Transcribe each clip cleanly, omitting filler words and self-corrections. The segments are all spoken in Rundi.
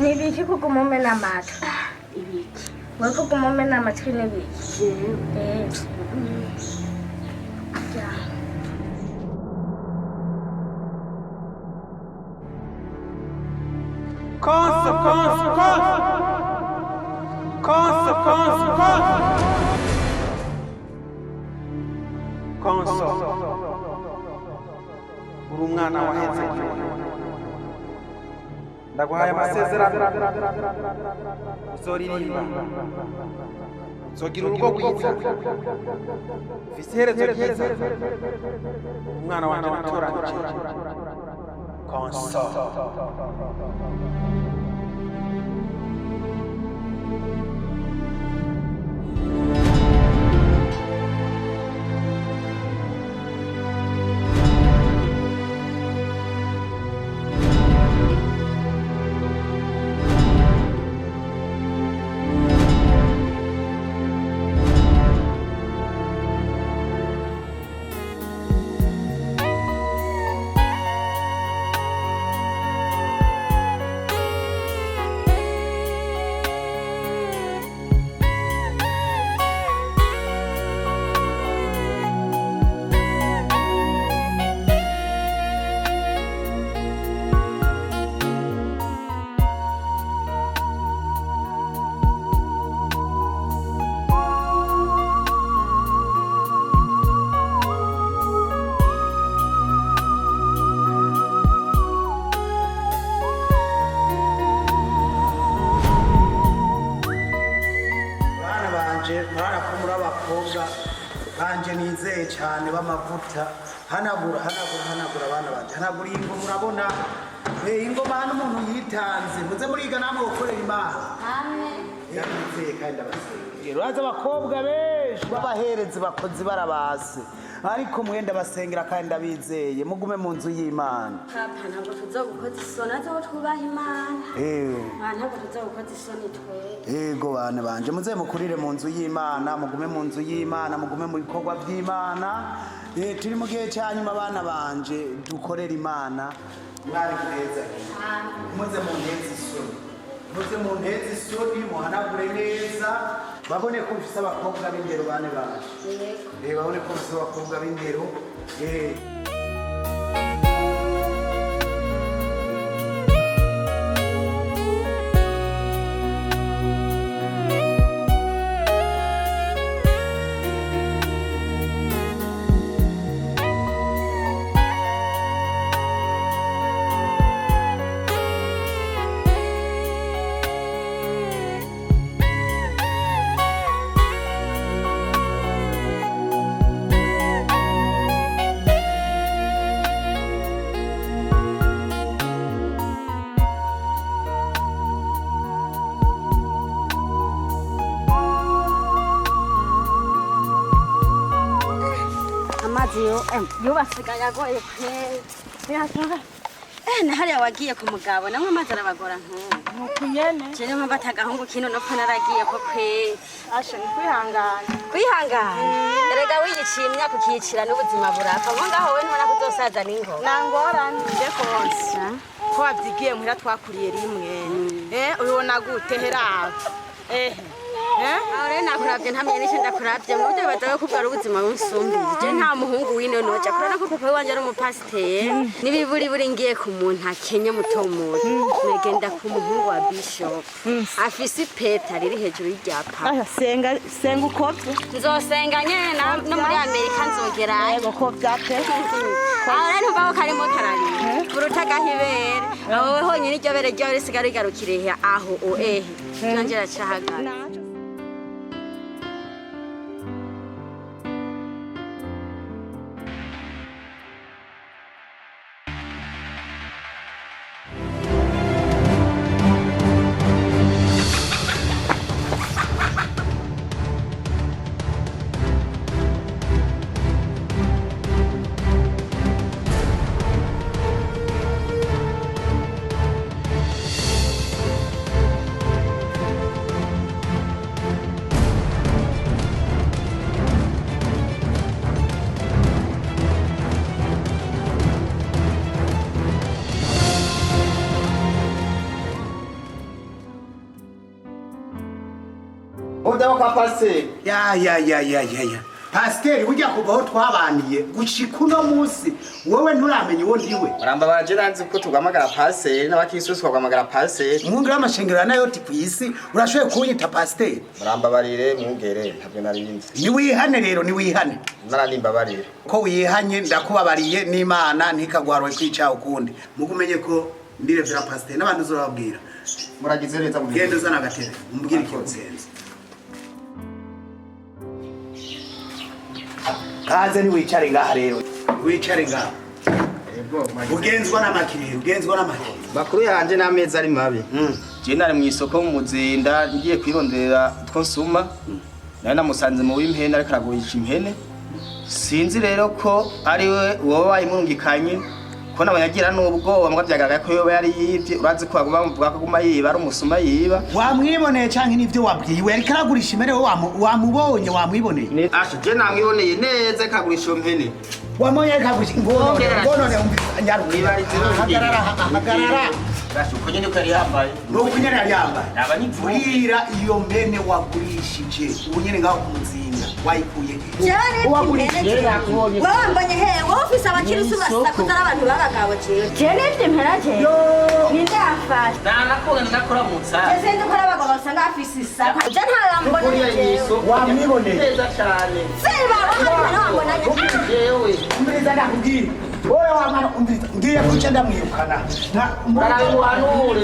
Nibiki kuguma umena amatwi? Ibiki? Wewe kuguma umena amatwi nibiki? Eh. Ya. Konso, konso, konso. Konso, konso, konso. Konso. Uri umwana waheze. Ndaguhaye amasezerano. Uzoririmba. Uzogira urugo rwiza. Ufise iherezo ryiza. Umwana wanje natoranije. Konso. Bana banje, murabona ko muri abakobwa banje nizeye cyane b'amavuta. Hanagura, hanagura, hanagura, abana banje, hanagura iyi ngoma. Urabona, ingoma hano umuntu yitanze, muze muriga namwe gukorera Imana. Ndabizeye kandi ndabasengera. Urazi abakobwa benshi b'abaherezi bakozi barabase, ariko mwenda basengera kandi ndabizeye, mugume mu nzu y'Imana. Papa, ntabwo tuzogukoza isoni, aho twubaha Imana. Ntabwo tuzogukoza isoni twe. Ego bana banje, muze mukurire mu nzu y'Imana, mugume mu nzu y'Imana, mugume mu bikorwa by'Imana. Turi mu gihe cya nyuma, bana banje, dukorere Imana. Mwari neza, muze mu nteze isoni, muze mu nteze isoni, muhanagure neza, babone ko mfise abakobwa b'indero, bane banje. Babone ko mfise abakobwa b'indero. Amazi yo yubasigaye agoye kweri. Birashoboka. Na hariya wagiye ku mugabo namwe amazi arabagora nk'ubu. Nuko nyene. Je niyo mpamvu atagahungu kino nopfa naragiye ko kweri. Asha, ni kwihangana. Kwihangana. Erega wiyiciye imyaka ukiyicira n'ubuzima burapfa. Ngo ngaho we ntubona ko uzosaza n'ingoga. Nangorane nje konse ko wabyigiye muhira, twakuriye rimwe, ubibona gute? Heraba eh. Aho rero nakuravye ntamenye n'ico ndakuravye mu buryo bibaza ko ubwo ari ubuzima bunsumbiye. Je nta muhungu wino noja kurana ko papa wanje ari umupasiteri. N'ibiburiburi ngiye ku muntu akenye muto muto. Negenda ku muhungu wa bishop. Afise ipeta riri hejuru y'irya papa. Asha, senga, senga ukovye. Nzosenga nyene no muri Amerika nzogerayo. Yego, ko vyape. Aho rero ntumva ko karimo kararira. Buruta gahibere. Aho honyine iryo bere ryawe risigara rigarukira aho o ehe. Nanje racahagaze. kwa pasiteri. Ya ya ya ya ya ya. Pasiteri burya kuva aho twabaniye gushika uno munsi wowe nturamenya uwo ndiwe. Urambabara je nanzi ko tuguhamagara pasiteri n'abakirisitu tukaguhamagara pasiteri. Umwungere w'amashengero ya Nayoti ku isi urashoboye kunyita pasiteri. Murambabarire mwungere ntabwo nari nzi. Niwihane rero niwihane. Imana nimbabarire. Ko wihanye ndakubabariye n'Imana ntikagwarwe kwica ukundi. Mugumenye ko ndirevera pasiteri n'abandi uzobabwira. Muragize neza mu Genda uzana agatebe umbwire ikibazo. Kaze niwicare ngaha rero. Wicare ngaha. Ugenzwa n'amakiriro, ugenzwa n'amakiriro. Makuru yanje n'amezi ari mabi. Je nari mu isoko mu Muzinda ngiye kwirondera utwo nsuma. Nari namusanze mu w'impene ariko aragurisha impene. Sinzi rero ko ari we woba wayimurungikanye ko nabanyagira n'ubwoba mbwa vyagaragaye ko yoba yari yivye. Urazi ko baguma bamuvuga ko aguma yiba ari umusuma yiba. Wamwiboneye canke nivyo wabwiwe? Ariko aragurisha impene wowe wamubonye wamwiboneye? Asha je namwiboneye neza ariko aragurisha iyo mpene. Wamubonye ariko aragurisha ingonone ngonone umvise nyaruka. Hagarara hagarara. Asha uko nyene uko yari yambaye. Nuko nyene yari yambaye. Naba n'ivubi. Bwira iyo mpene wagurishije ubu nyene ngaho ku Muzinda wayikuye he? Wagurishije. Wambonye he? Wowe ufise abakirisu basakuza ari abantu b'abagabo jewe. Jewe nivyo impera jewe. Ninde yafashe? Nanakuga nanakuramutsa. Je sinzi ko ari abagabo basanga bafise isaka. Je ntayambonye jewe. Wamwiboneye. Neza cane. Siba wowe hari wambonanye. Jewe. Umviriza ndakubwira. Wowe wamara umviriza ngiye kuca ndamwirukana. Barabimuhanure.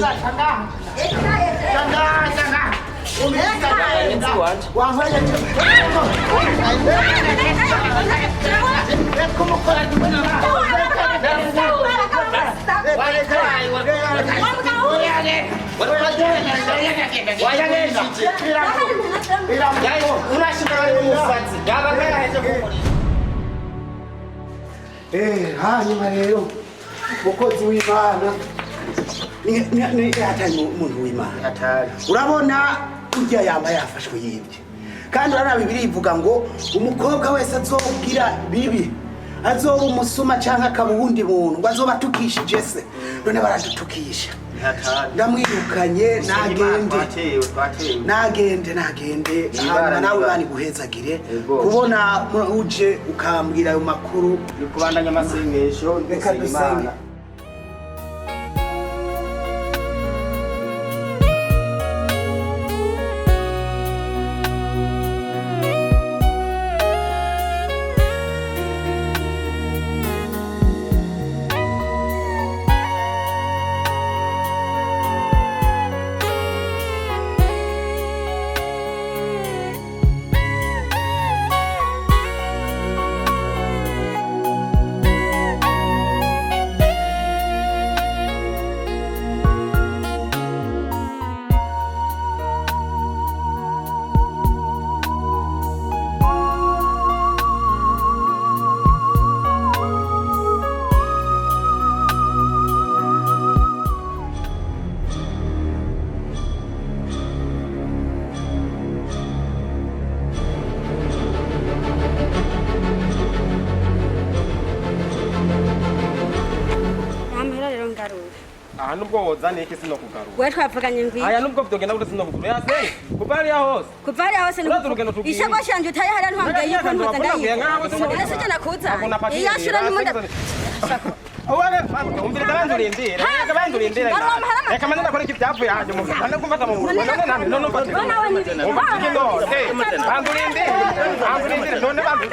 Hanyuma rero mukozi w'Imana ni hatari umuntu w'Imana urabona urya yamba yafashwe yibye kandi urabona Bibiliya ivuga ngo umukobwa wese azobwira bibi azoba umusuma canke akaba uwundi muntu ngo azoba atukishije se none baradutukisha ndamwirukanye nagende nagende nagende hanyuma nawe bani guhezagire kubona uje ukambwira ayo makuru ni kubandanya amasengesho reka dusenge. Aha nubwo wozana iki sinokugarura. We twavuganye ngwi. Aya nubwo vyogenda gute sinokugarura. Yase kuva hariya hose. Kuva hariya hose Urazi urugendo tugiye. Ishakoshi yanje utaye hariya ntiwambwiye yuko ntoza ndayiba. Ese je nakuzanye. Iyo ashura nimunda. Owe umviriza banza urindire. Reka banza urindire. Reka manze ndakora iki vyapfuye hanje mu none kumfata mu none nani none umfate. Banza urindire. Banza urindire none banza.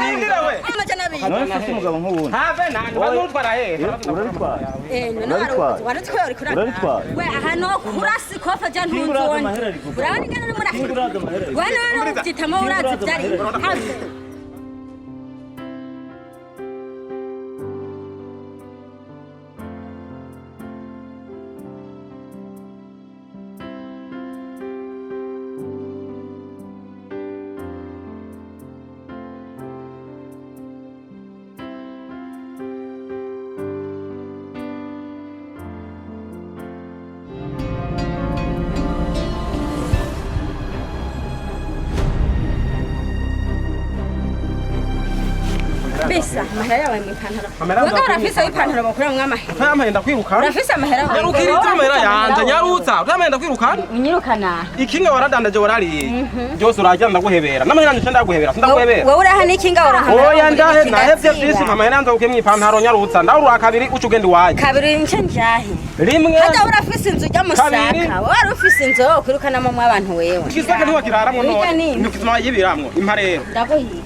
Urindire we. Amajana abiri. None se umugabo nk'uwundi. Have nani bazutwara he? Urabitwara. None warutwaye uri kurara. Urabitwara. We aha no kurasi kofa je ntunzonye. Urabona ingene uri murahira. We none uvyitamo urazi vyari. Have. Kabisa amahera yawe mu ipantaro. Amahera Wewe nzakura urafise ipantaro bakuramwo amahera. Utayambaye ndakwirukana. Urafise amahera wawe. Nyarukiriza amahera yanje nyarutsa. Utayambaye ndakwirukana. Unyirukana. Ikinga waradandaje warariye. Byose urajya ndaguhebera. N'amahera yanje ndaguhebera. Sindaguhebera. Wewe uraha n'ikinga uronka Oya ndahe nahevye byisi amahera yanze kuke mw'ipantaro nyarutsa. Ndawurura kabiri uca ugenda iwanyu. Kabiri nce njahe. Rimwe. Hata urafise inzu ujya musaka. Kabiri. Wari ufise inzu wo kwirukanamo abantu wewe. Igisaka ntiwakiraramwo Urya none. nini? Nukizima yibiramwo. Impa rero. Ndaguhiye.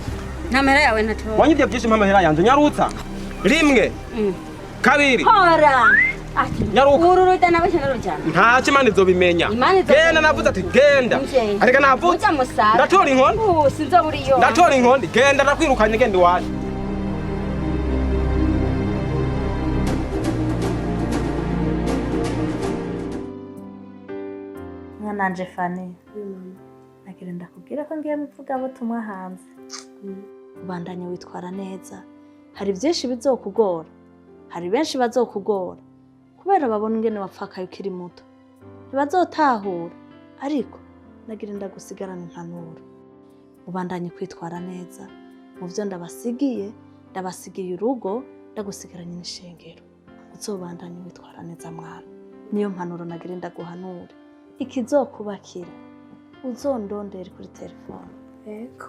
Nta mahera yawe ntatora. Wanyivye byinshi mpa amahera yanje nyarutsa. Rimwe. Kabiri. Hora. Ati. Nyaruka. Uru rujana bashana rujana. Ntacyo Imana izobimenya. Imana izobimenya. Genda navuze ati genda. Nje. Areka navuze. Uja musaka. Ndatora inkondi. Sinzobura iyo. Ndatora inkondi. Genda ndakwirukanye genda iwanyu. Mwananje Fani, nagira ndakubwira ko ngiye mu ivugabutumwa hanze. Ubandanye witwara neza. Hari byinshi bizokugora, hari benshi bazokugora kubera babona ingene wapfakaye ukiri muto, ntibazotahura. Ariko nagira ndagusigarana impanuro, ubandanye kwitwara neza mu byo ndabasigiye. Ndabasigiye urugo, ndagusigaranye n'ishengero. Uzobandanye witwara neza mwana, niyo mpanuro nagira ndaguhanure. Ikizokubakira uzondondere kuri telefone. Ego,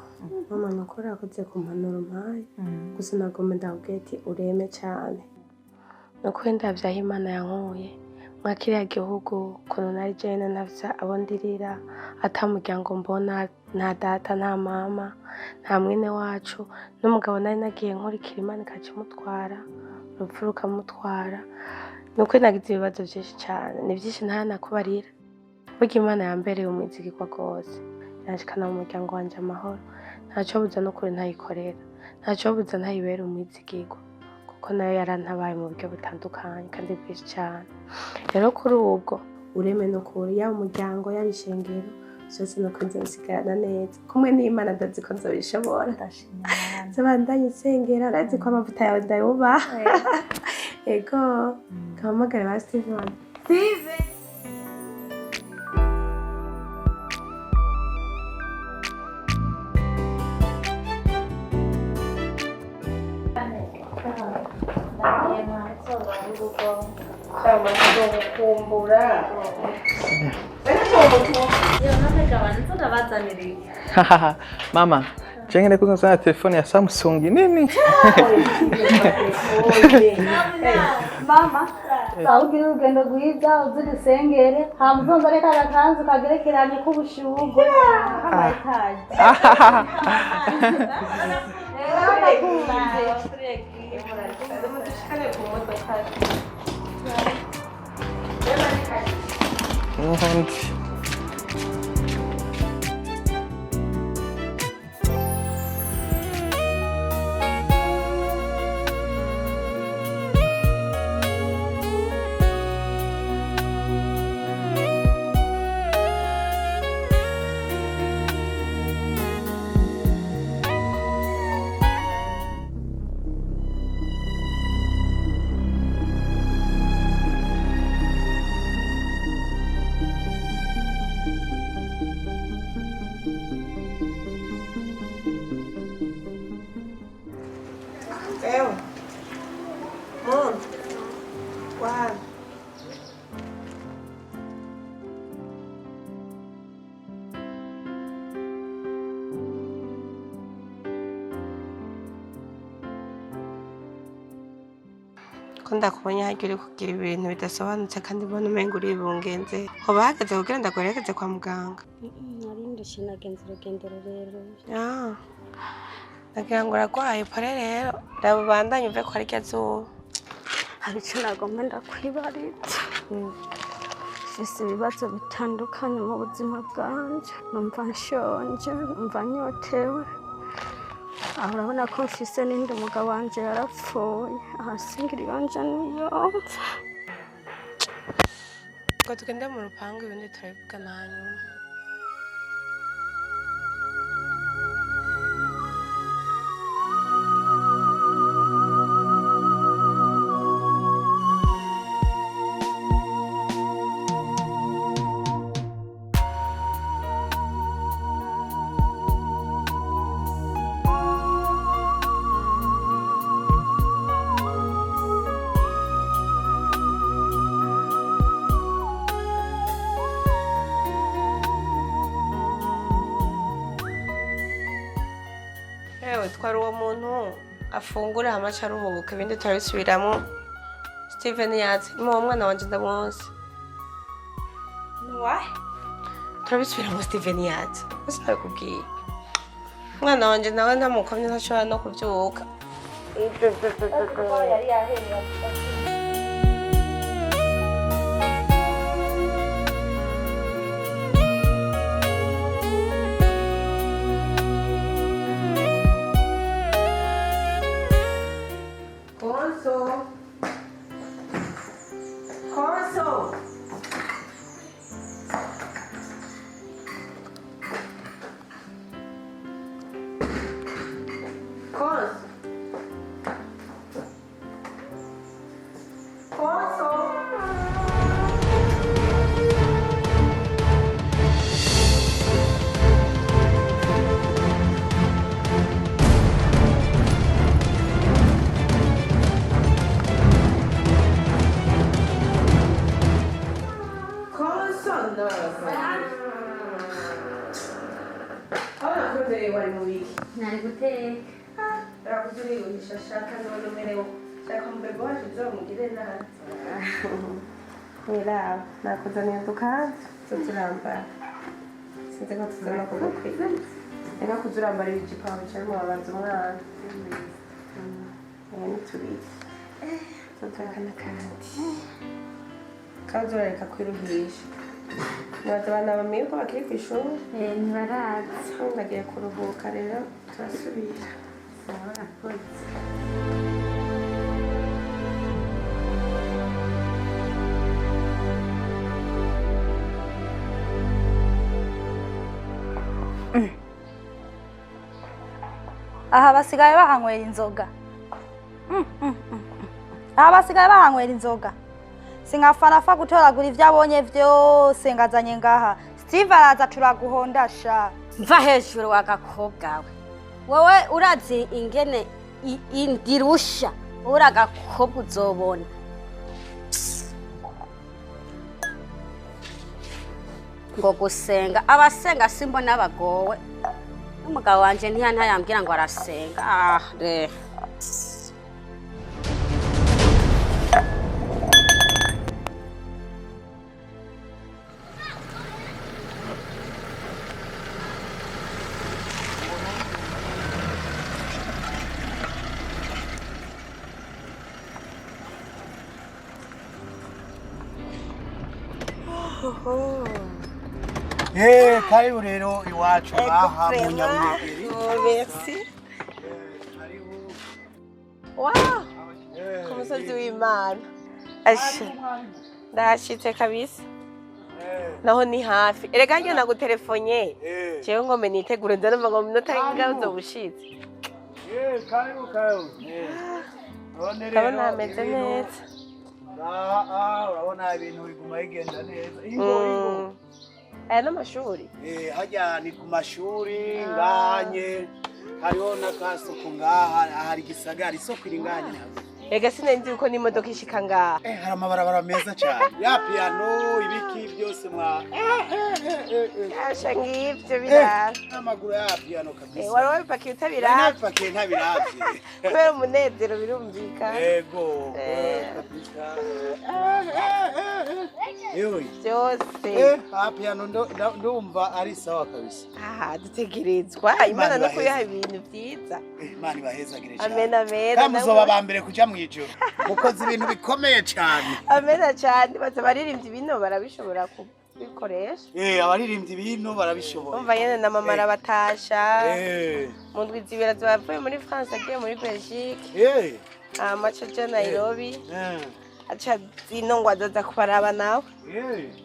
mama nukuri urakoze ku mpanuro mpaye. Gusa nagomba ndakubwira ati ureme cyane. Nukuri ndavye aho Imana yankuye. Mwa kiriya gihugu ukuntu nari jewe ntafise abo ndirira, ata muryango mbona, nta data, nta mama, nta mwene wacu, n'umugabo nari nagiye nkurikira Imana ikaca imutwara, urupfu rukamutwara. Nukuri nagize ibibazo vyinshi cane, ni vyinshi ntanakubarira. Burya Imana yambereye umwizigirwa rwose. Yanshikana mu muryango wanje amahoro. Ntaco buza n'ukuri ntayikorera. Ntaco buza ntayibera umwizigirwa. Kuko nayo yarantabaye mu buryo butandukanye kandi bwinshi cane. Rero kuri ubwo ureme n'ukuri yaba umuryango yaba ishengero vyose nuko nzobisigarana neza. Kumwe n'Imana ndazi ko nzobishobora. Nzobandanye nsengera urazi ko amavuta yawe ndayubaha. Ego, kampamagare ba Steven. Steven! Mama, jengene kuzana telefone ya Samsung nini? Mama, sawugira urugendo rwiza uzi dusengere hama uzonzane ka gakanzu kagerekeranye k'ubushugwe k'amayetaje. N'ubundi. Ewe. Muntu. Wa. Ko ndakubonye harya uri kugira ibintu bidasobanutse kandi mbona umenga uribungenze, hoba hageze kugira ndaguherekeze kwa muganga? Nari ndushye nagenze urugendo rurerure. Ah, nagira ngo uragwaye. Pore rero, raba ubandanye uve kwa rirya zuba. Hari icyo nagomba ndakwibaritsa. Mfise ibibazo bitandukanye mu buzima bwanje. Numva nshonje, numva nyotewe. Aho urabona ko mfise n'indi, umugabo wanje yarapfuye. Ahasingira iwanje niyomva. Ngo tugende mu rupangu ibindi turabivugana hanyuma. Ewe twari uwo muntu afungura hama aca aruhuka, ibindi turabisubiramo. Steven yatse ni uwo mwana wanje ndamwonse. Nuwahe? Turabisubiramo Steven yatse bose nabikubwiye. Umwana wanje nawe ntamukomye, ntashobora no kubyuka. Yari yahereye. Konso. Konso. Konso. Konso. Konso no. Aho nakurondeye wari mu biki? Nari guteka. Rakuze uriruhisha, shaka none umerewe. Shaka umubebe wacu uzamugire nabi. Wiraba, nakuzaniye udukanzu tuzurambara. Sinzi ko tuzana kugukwiye. Reka kuzurambara ibijipo wicaye mubabaza umwana. Aya ni tubiri. Tuturaka n'akandi. Kandi urareka kwiruhisha. Nibaza abana bamenye ko bakiri ku ishuri. Ntibaraza. Ndagiye kuruhuka rero, turasubira. Sawa, urakoze. Aha basigaye bahanywera inzoga. Aha basigaye bahanywera inzoga, sinkafana gutoragura ibyo abonye byose ngazanye ngaha. Steve araza turaguhonda sha. Mva hejuru w'agakobwa we, wowe urazi ingene indirusha uri agakobwa, uzobona. Ngo gusenga, abasenga simbona bagowe. N'umugabo wanje ntiyantayambwira ngo arasenga. Ah re. Karibu rero iwacu aha mu Nyabugeri. Oh, merci. Wow! Ku musozi w'Imana. Asha. Ndahashitse kabisa. Naho ni hafi. Erega njye nagutelefone. Jewe ngome nitegure, nza numva ngo minota ingahe uzoba ushitse. Karibu karibu. None Ndabona rero hameze ibintu neza. Ah, urabona ibintu biguma bigenda neza. Ingo ingo. Aya n'amashuri. Hajya ni ku mashuri nganye, hariho n'akasoko ngaha, hari igisagara, isoko iri nganye ntabwo. Ega sinari yuko n'imodoka ishika ngaha. Hari amabarabara meza cyane ya piano, ibiki byose mwa Asha, ngivyo birara. N'amaguru ya piano kabisa. Wari wabipakiye utabiraba. Nabipakiye ntabiravye. Kubera umunezero, birumvikana. Ego kabisa. Yewe. Byose. Ah, piano ndumva ari sawa kabisa. Aha dutegerezwa Imana no kuyaha ibintu vyiza. Imana ibahezagire cyane. Amen, amen. Kandi muzoba ba mbere kuja mw'ijuru. Mukoze ibintu bikomeye cyane. Amen cyane. Baza baririmbyi bino barabishobora kubikoresha. Abaririmbyi bino barabishoboye. Umva nyene na mama arabatasha. Mu ndwi zibiri azoba avuye muri France agiye muri Belgique. Hama aca aja Nairobi. Aca zino ngo azoza kubaraba nawe.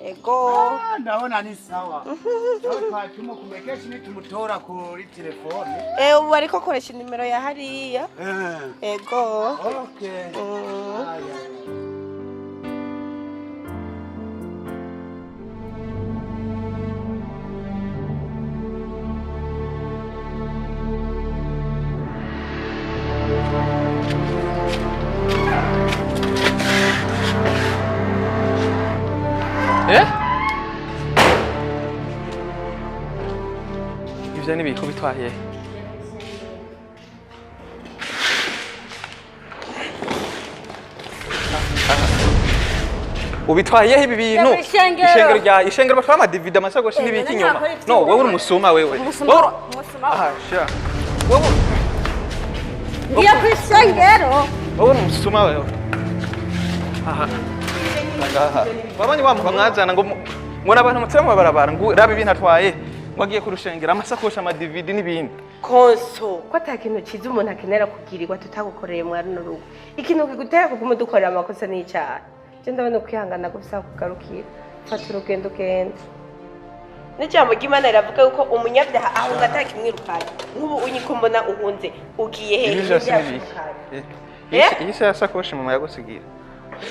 Ego. Ah, ndabona ni sawa. Nawe twatumukumbe kenshi nitumutora kuri telefone. Ubu ariko akoresha inimero ya hariya. Ego. Okay. Aya. Eh? Ivyo ni ibiki bitwaye? Ubitwaye ibi bintu? Ishengero. Ishengero rya ishengero batwara amadivide, amasakoshi Eh, n'ibiki none inyuma. ntakora ivyo No, wewe uri ubona. umusuma wewe. Umusuma, Wewe umusuma. Ah, sha. Wewe Ngiye ku ishengero. Wewe uri umusuma wewe. Aha. Ngaha. Wabonye wa mugabo mwazana ngo ngo n'abantu mutse mu mabarabara ngo raba ibintu atwaye ngo agiye kurushengera amasakoshi, amadivide n'ibindi. Konso ko ata kintu cyiza umuntu akenera kugirirwa tutagukoreye mwa runo rugo, ikintu kigutera kuguma udukorera amakosa ni icyaha. Je ndabona ukwihangana gusa kugarukira. Fata urugendo ugenda. N'ijambo ry'Imana riravuga yuko umunyabyaha ahunga atakimwirukanye. Nk'ubu unyiko mbona uhunze ugiye hehe? Ibi vyose ni ibiki? Eh? Iyi se yasakoshi mama yagusigira.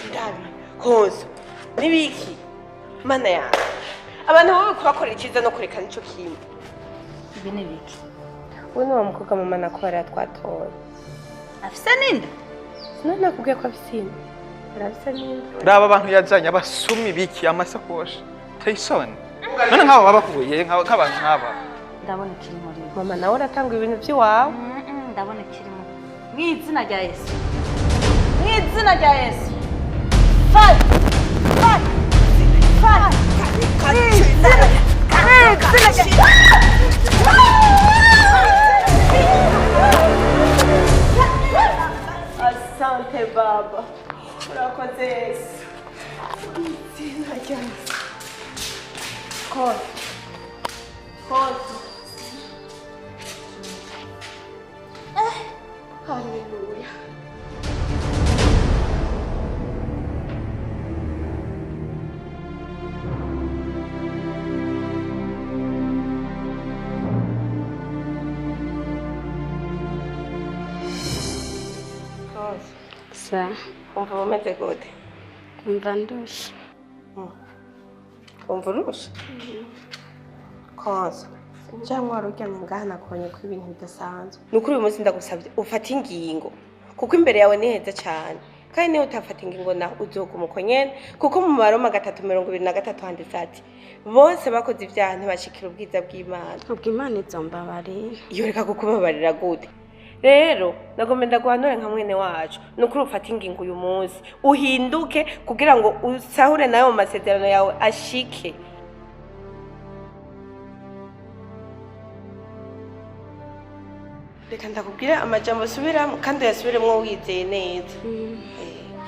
Ndabi konso nibiki? Mana yawe, abantu wowe kubakorera icyiza no kureka nico kimwe. Ibi ni biki? We ni wa mukobwa mama nakorera twatoye. Afise n'inda? Sinari nakubwiye ko afise inda? Arafise n'inda. Raba abantu yazanye abasumi biki amasakoshi. Tayisoni. None nk'aba babakuye nk'abantu nk'aba. Ndabona ikiri muri we. Mama nawe uratanga ibintu by'iwawe. Ndabona ikiri muri mu izina rya Yesu, mu izina rya Yesu, fire, fire, fire, mu izina rya Asante baba, urakoze Yesu. Izina rya Yesu. Koza, koza. Haleluya. Koza. Sa. Umva umeze gute? Umva ndushe. Umva urushe? Koza. Cyangwa wari uryamye ngaha nakubonye ko ibintu bidasanzwe. Ni ukuri uyu munsi ndagusabye ufate ingingo, kuko imbere yawe ni heza cyane. Kandi niba utafata ingingo naho uzoguma uko nyene, kuko mu Baroma 3:23 handitse ati bose bakoze ibyaha ntibashikira ubwiza bw'Imana. Ubwo Imana izombabarira. Iyo reka kukubabarira gute? Rero nagomba ndaguhanure nka mwene wacu, ni ukuri ufate ingingo uyu munsi uhinduke kugira ngo usahure nawe mu masezerano yawe ashike. Reka ndakubwire amajambo usubiramo kandi uyasubiremo wizeye neza.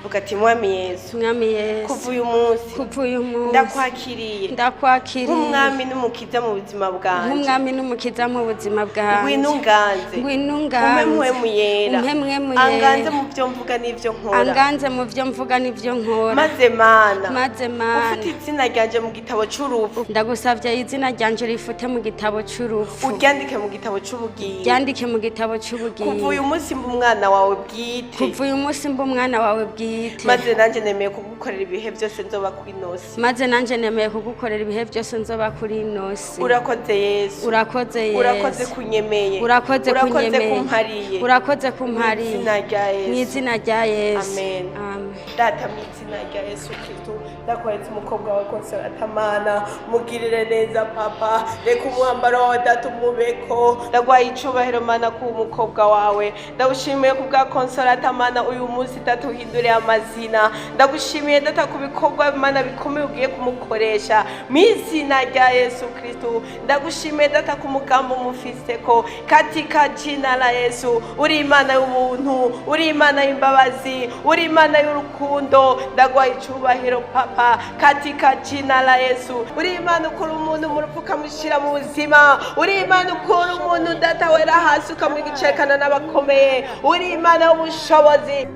Vuga ati Mwami Yesu, Mwami Yesu, kuva uyu munsi, kuva uyu munsi ndakwakiriye, ndakwakiriye nk'umwami n'umukiza mu buzima bwanjye, nk'umwami n'umukiza mu buzima bwanjye. Ngwino unganze, ngwino unganze, umpe mpwemu yera, umpe mpwemu yera, anganze mu byo mvuga n'ibyo nkora, anganze mu byo mvuga n'ibyo nkora. Maze Mana, maze Mana, ufite izina ryanje mu gitabo c'urupfu, ndagusavye izina ryanje rifute mu gitabo c'urupfu, uryandike mu gitabo c'ubugingo, ryandike mu gitabo c'ubugingo. Kuva uyu munsi mba umwana wawe bwite, kuva uyu munsi mba umwana wawe bwite. Maze nanjye nemeye kugukorera ibihe byose nzoba kuri ino si. Maze nanjye nemeye kugukorera ibihe byose nzoba kuri ino si. Urakoze Yesu. Urakoze Yesu. Urakoze kunyemeye. Urakoze Urakoze kunyemeye. kumpariye. Urakoze kumpariye. Mu izina rya Yesu. Mu izina rya Yesu. Amen. Amen. Data, mu izina rya Yesu Kristo, ndakweretse umukobwa wawe Konsoratamana, mugirire neza papa, reka umwambaro wawe data umubeko. Ndagwaye icubahiro Mana ku umukobwa wawe, ndagushimiye ku bwa Konsoratamana uyu munsi data uhinduriye amazina, ndagushimiye data ku bikorwa Mana bikomeye ugiye kumukoresha mu izina rya Yesu Kristo. Ndagushimiye data ku mugambi umufiseko katika jina la Yesu. Uri Imana y'ubuntu, uri Imana y'imbabazi, uri Imana y'urukundo, ndagwaye icubahiro papa katika jina la Yesu. Uri Imana ukura umuntu mu rupfu ukamushyira mu buzima, uri Imana ukura umuntu data wera hasi ukamwicekana n'abakomeye, uri Imana y'ubushobozi.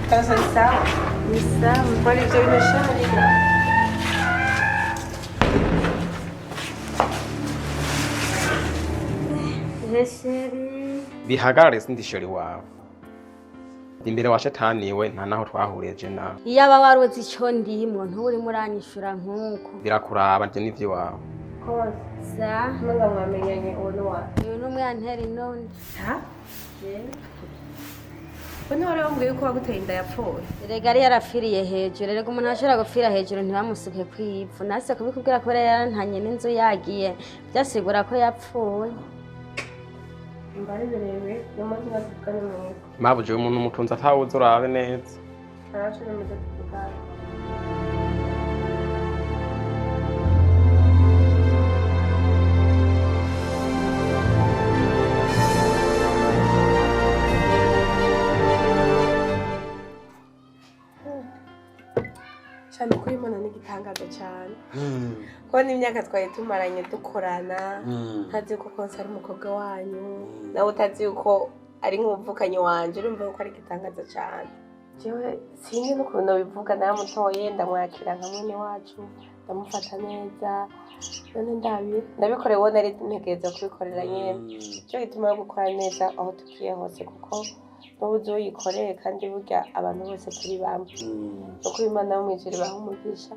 Sasa ni sawa? Ni sawa. Kwani ibyo bimesharika? Chéri. Bihagarare, sindi chéri wawe. Imbere wa shetani we nta naho twahuriye je nawe. Iyo aba waruzi ico ndimwo nturimo uranyishura nk'uko. Birakuraba nje n'ivyo wawe. Sa. Munga mwamenyanye uwo ni wawe. Uyu ni umwantera inoni. Ha? We ntiwari wambwiye yuko waguteye inda yapfuye? Erega yari yarapfiriye hejuru. Erega umuntu ashobora gupfira hejuru ntibamusuke kw'ivu. Nase kubikubwira kubera yarantanye n'inzu yagiye, byasigura ko yapfuye. Mba ari birebire, niyo mpamvu batuvugane mwebwe. Mabuje umuntu umutunzi atawuzi, urabe neza. Ntacyo, nimuze tuvugane. Cyane kuri Imana ni igitangaza cyane kubona imyaka twari tumaranye dukorana, ntazi yuko konsa ari umukobwa wanyu, nawe utazi yuko ari nk'umuvukanyi wanje. Urumva yuko ari igitangaza cyane. Jewe sinzi n'ukuntu bivuga. Naramutoye, ndamwakira nka mwene wacu, ndamufata neza. None ndabikoreye uwo nari ntegereza kubikorera nyene. Cyo gituma yo gukora neza aho tugiye hose, kuko n'ubu uyikoreye kandi burya abantu bose turi bamwe. Nuko Imana yo mw'ijuru ibaha umugisha,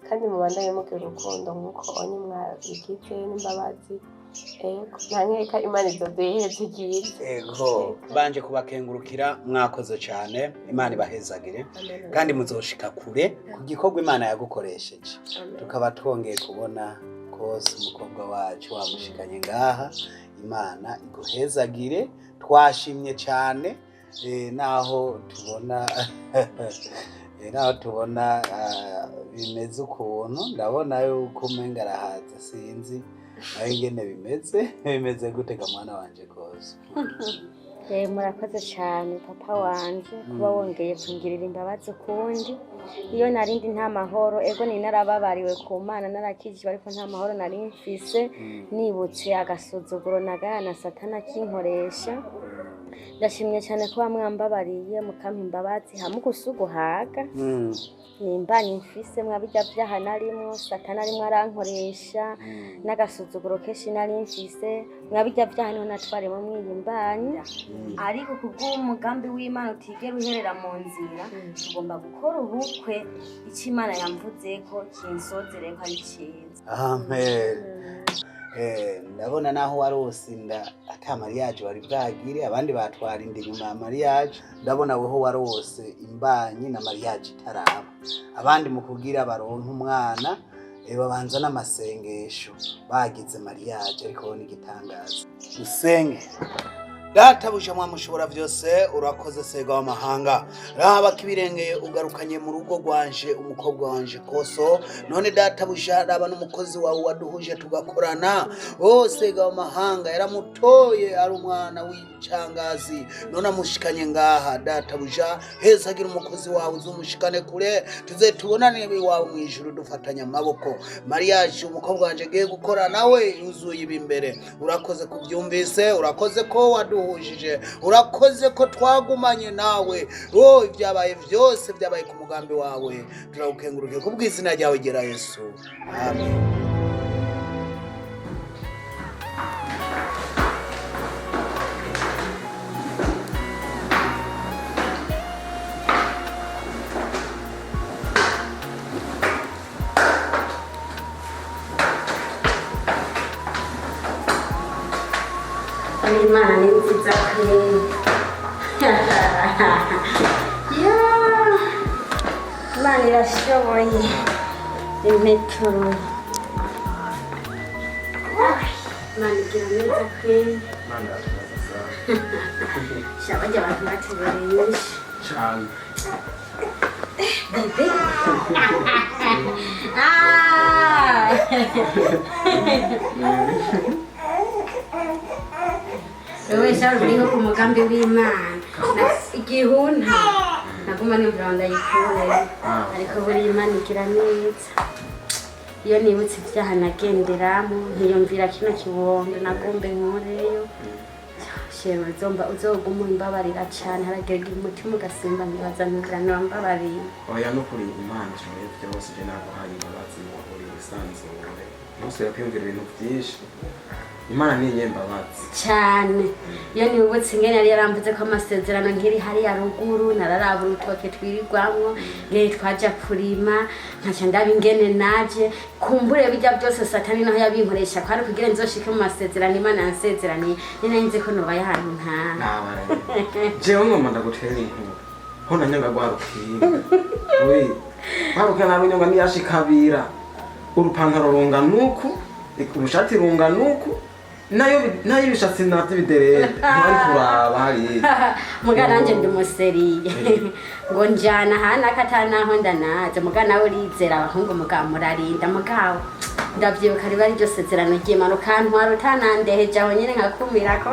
kandi mubandanye mugira urukundo nk'uko onye mwabigize n'imbabazi. Ego, nta nkeka Imana izoduhereze ryiza. Ego, banje kubakengurukira, mwakoze cyane. Imana ibahezagire kandi muzoshika kure ku gikorwa Imana yagukoresheje. Tukaba twongeye kubona kose umukobwa wacu wamushikanye ngaha. Imana iguhezagire, twashimye cyane. Naho tubona bimeze ukuntu, ndabona yuko umenga arahaze. Sinzi nawe ingene bimeze gute ga mwana wanje kose? Murakoze cyane papa wanje kuba wongeye kungirira imbabazi ukundi. Iyo narindi nta mahoro. Ego, ni narababariwe ku Mana, narakijijwe, ariko nta mahoro nari mfise. Nibutse agasuzuguro nagana Satana kinkoresha. Ndashimye cyane kuba mwambabariye, mukampa imbabazi hamwe gusuguhaga nimbanyi mfise mwabijya byaha narimwo Satana arimwo arankoresha, n'agasuzuguro kenshi nari mfise mwabijya byaha niho natwarimo mwiyimbanyi. Ariko kubw'umugambi w'Imana utigera uherera mu nzira, tugomba gukora ubukwe. Icyo Imana yamvuze ko kinsozere ko ari cyiza. Amen. Ndabona naho warose inda ata mariage wari bwagire, abandi batwara inda inyuma ya mariage, ndabona weho warose imbanyi na mariage itaraba. Abandi mu kugira baronke umwana babanza n'amasengesho bagize mariage, ariko wowe n'igitangaza. Dusenge. Databuja mwamushobora byose, urakoze sega w'amahanga. Raba kibirengeye, ugarukanye mu rugo rwanje umukobwa wanje Koso. None databuja, raba n'umukozi wawe waduhuje tugakorana. O sega w'amahanga, yaramutoye ari umwana w'icangazi, none amushikanye ngaha. Databuja, heza agira umukozi wawe, uzumushikane kure, tuze tubonane iwawe mu ijuru dufatanya amaboko. Mariage umukobwa wanje agiye gukora nawe yuzuye ibi imbere. Urakoze kubyumvise, urakoze ko waduhujije, urakoze ko twagumanye nawe. O ibyabaye byose byabaye ku mugambi wawe. Turagukenguruke kubw'izina ryawe gera Yesu, amen. Imana ni nziza kweri. Ya, Imana irashoboye. Impeturo, Imana igira neza kweri. Imana iratubaza sana. Sha, bajya abantu batubereye nyinshi. Cyane. Bébé. Ah! Wewe sha, uriho ku mugambi w'Imana. Igihunta naguma nimvura ngo ndayikure, ariko buriya Imana igira neza. Iyo nibutse ibyaha nagenderamo, nkiyumvira kino kibondo nagombe nkureyo, shema uzomba uzoguma umbabarira cyane. Haragera igihe umutima ugasimba, nkibaza ntugira ntiwambabariye. Oya, nukuri Imana ishoboye byose. Je naguhaye imbabazi, uri wisanzure, ntusubire kwiyumvira ibintu byinshi. Imana ni inyembabazi. Cyane. Iyo nibutse ingene yari yaramvuze ko amasezerano nkiri hariya ruguru, nararaba urutoke twirirwamwo, ngene twaja kurima, nkaca ndaba ingene naje kumbure bijya byose Satani naho yabinkoresha kwari kugira nzoshike mu masezerano Imana yansezeraniye. Ni nari nzi ko nobaye. ahantu ntaha. Naba jewe ngomba ndagutera inkuru ho nanyonga rwa rukinga we rwa rukinga narunyonga niyashikabira urupantaro rungana uku, urushati rungana uku, nayo nayo ibishatsi navyo biderede ntibari kuraba hariya. Muga nanje ndi umuseriye ngo njana hana katanaho ndanaze, muga nawe urizera abahungu, muga murarinda mugabo ndavyibuka riba ariryo sezerano ry'Imana ukantwara utanandeheje aho nyene nkakumirako.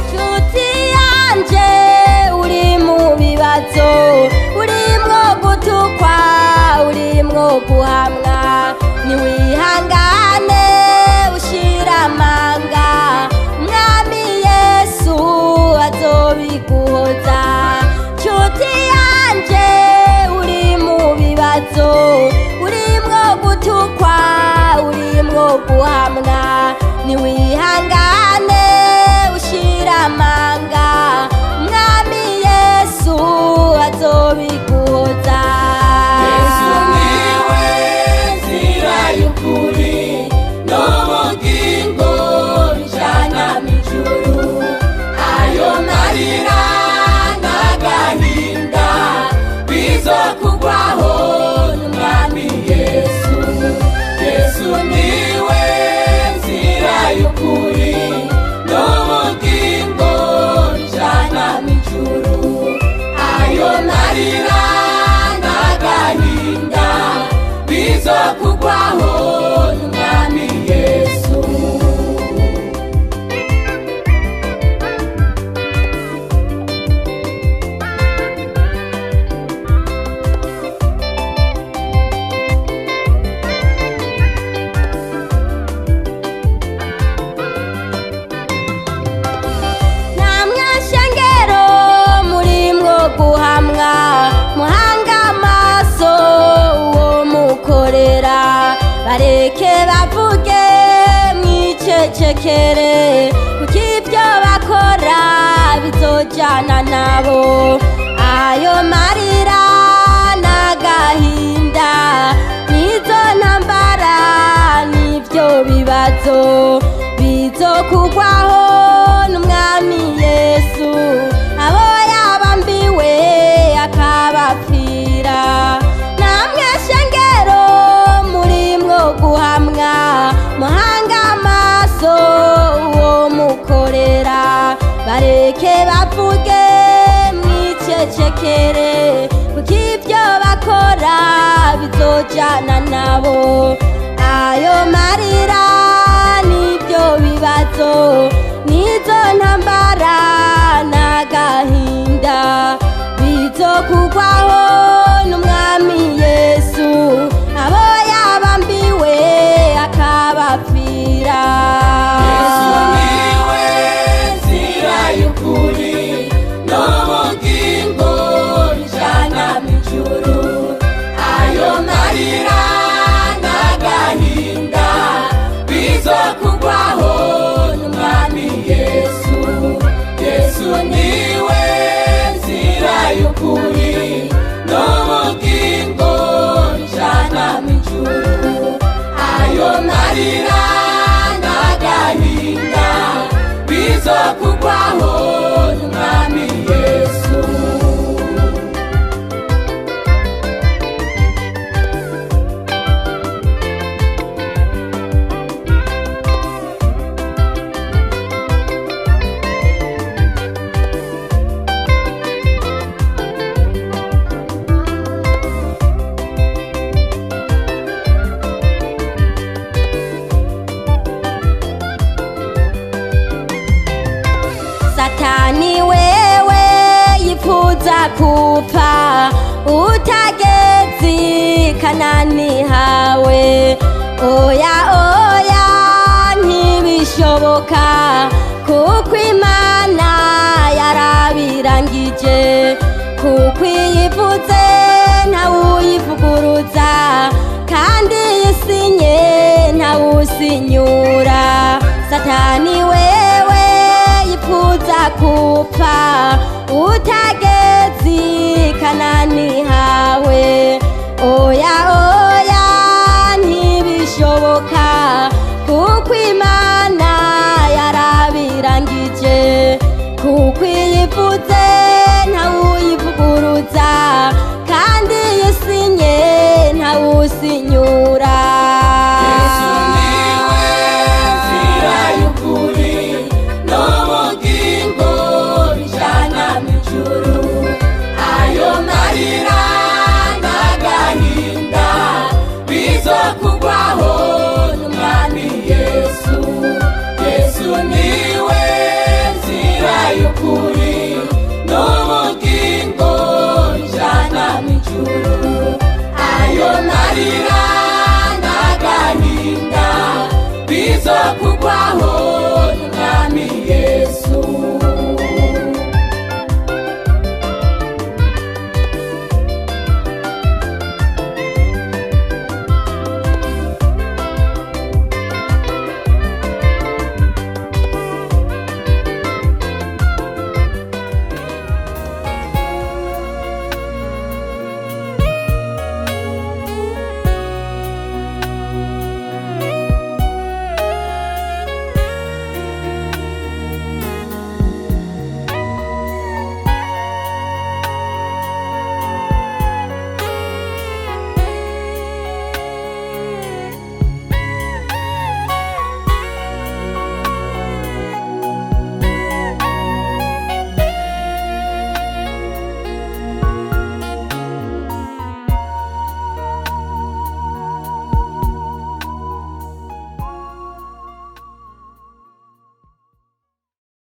Nshuti yanje uri mu bibazo, urimwo gutukwa, urimwo guhamwa, niwihangane ushira amanga, Umwami Yesu azobiguhoza. Nshuti yanje uri mu bibazo, urimwo gutukwa, urimwo guhamwa, niwihangane ushira amanga, Umwami Yesu azobiguhoza. Yesu niwe nzira y'ukuri n'ubugingo bijana mw'ijuru, ayo marira n'agahinda bizokugwaho n'Umwami Yesu. Yesu niwe nzira y'ukuri n'ubugingo bijana mw'ijuru, ayo marira n'agahinda bizokugwaho n'Umwami Yesu. Namwe shengero murimwo guhamwa, muhanga amaso uwo mukorera, bareke bavuge mwicecekere, kuko ibyo bakora bizojana nabo. Ayo marira n'agahinda nizo ntambara nibyo bibazo bizokugwaho n'Umwami Yesu, abo yabambiwe akabapfira. Namwe shengero murimwo guhamwa, muhanga amaso uwo mukorera, bareke bavuge mwicecekere, kuko ibyo bakora bizojana nabo. Ayo marira nibyo bibazo nizo ntambara n'agahinda bizokugwaho n'Umwami Yesu, abo yabambiwe akabapfira. Yesu niwe nzira y'ukuri n'ubugingo bijana mw'ijuru, ayo marira n'agahinda bizokugwaho n'Umwami Yesu. Yesu niwe nzira y'ukuri n'ubugingo bijana mw'ijuru, ayo marira n'agahinda bizokugwaho n'Umwami Yesu. Satani wewe yifuza kupfa utagezi Kanani hawe, oya oya ntibishoboka, kuko Imana yarabirangije, kuko iyivuze ntawuyivuguruza, kandi isinye ntawusi ntawusinyura. Satani wewe yifuza kupfa utagezi Kanani hawe. Oya oya ntibishoboka, kuko Imana yarabirangije, kuko iyivuze ntawuyivuguruza, kandi isinye ntawusinyura. Yesu niwe nzira y'ukuri n'ubugingo bijana mw'ijuru. Ayo marira n'agahinda bizokugwaho n'Umwami Yesu. Yesu niwe nzira y'ukuri.